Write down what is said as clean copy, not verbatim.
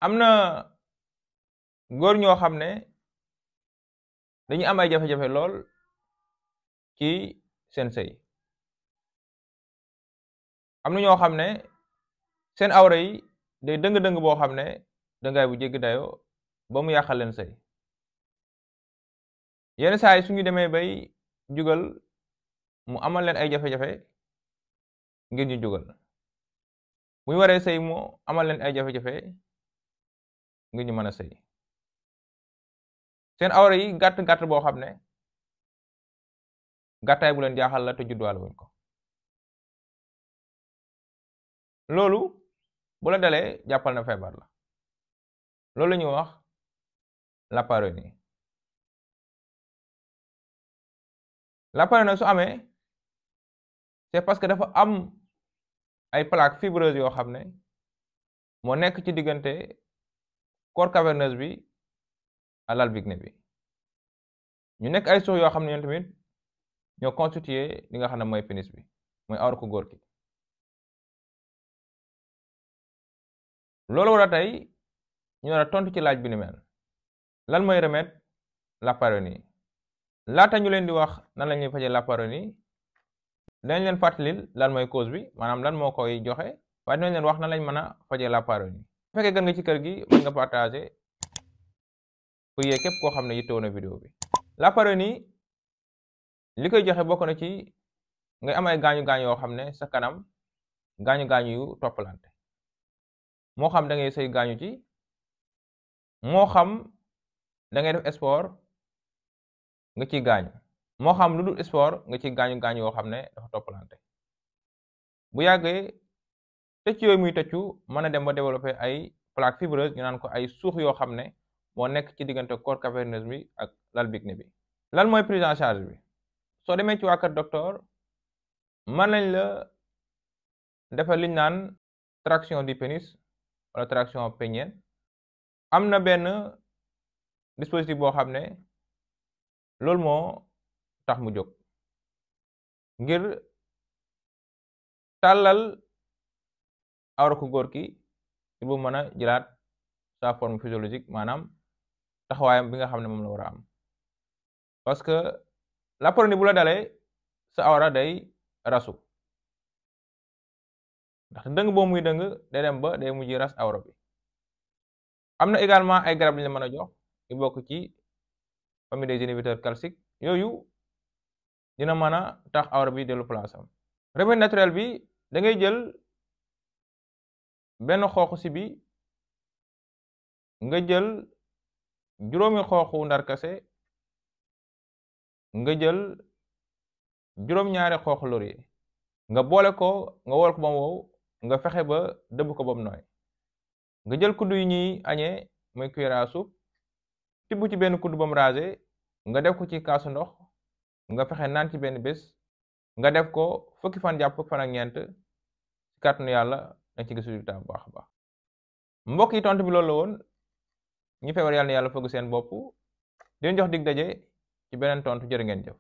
am na góor ñoo xam ne dañu am ay jafe-jafe lool ci seen sëy am na ñoo xam ne seen awra yi day dëng-dëng boo xam ne dëngaay bu jéggi dayoo ba mu yàqal leen sëy yenn saa yi suñu demee bay jugal mu amal leen ay jafe-jafe ngir ñu jugal bu ñu waree sëy mu amal leen ay jafe-jafe ngir ñu mën a sëy seen awra yi gàtt-gàtt boo xam ne gàttaay bu leen jaaxal la te judduwaale wuñ ko loolu bu la dalee jàppal na feebar la loolu la ñuy wax laparonie laparonie su amee c'est parce que dafa am ay plaques fibreuses yoo xam ne moo nekk ci diggante corps caverneuse bi à l'albigne bi ñu nekk ay suux yoo xam ne ñoom tamit ñoo constitué li nga xam ne mooy pénis bi mooy awra ku góor ki loolu war a tey ñu war a tontu ci laaj bi ni mel lan mooy remède laparonie laata ñu leen di wax nan la ñuy faje laparonie dañ leen fàttalil lan mooy cause bi maanaam lan moo koy joxe waaye dinañ leen wax nan lañ mën a faje laparonie bu fekkee gën nga ci kër gi mën nga partager pour yee képp koo xam ne yittewoo na vidéo bi laparonie li koy joxe bokk na ci ngay am ay gaañu-gaañu yoo xam ne sa kanam gaañu-gaañu yu toppalante moo xam da ngay sëy gaañu ci moo xam da ngay def sport nga ciy gaañu moo xam lu dul sport nga ciy gaañu-gaañu yoo xam ne dafa toppalante bu yàggee tëcc yooyu muy tëccu mën a dem ba développer ay plaques fibreuses ñu naan ko ay suux yoo xam ne moo nekk ci diggante corps caverneuse bi ak l'albigne bi lan mooy prise en charge bi soo demee ci waa kër docteur mën nañ la defal liñ naan traction du pénis wala traction pénienne am na benn dispositif boo xam ne loolu moo tax mu jóg ngir tàllal awra ku góor ki ngir bu mën a jëlaat sa forme physiologique maanaam taxawaayam bi nga xam ne moom la war a am parce que laparonie bu la dalee sa awra day rasu ndax dëng boo muy dëng day dem ba day mujj ras awra bi am na également ay garab lañ la mën a jox yu bokk ci famille des inhibiteurs calciques yooyu dina mën a tax awra bi dellu place am remède naturel bi da ngay jël benn xooxu sibi nga jël juróomi xooxu ndarkase nga jël juróom-ñaari xooxu laurier nga boole ko nga wol ko ba mu wow nga fexe ba dëbb ko ba mu nooy nga jël kuddu yi ñuy añee muy cuillère à soupe tibb ci benn kuddu ba mu rasé nga def ko ci kaasu ndox nga fexe naan ci benn bés nga def ko fukki fan jàpp fukki fan ak ñeent ci kàttanu yàlla dañ ci gis résultat bu baax a baax mbokk yi tontu bi loolu la woon ñu feebar yàlla na yàlla fëgg seen bopp di leen jox dig daje ci beneen tontu jërë ngeen jëf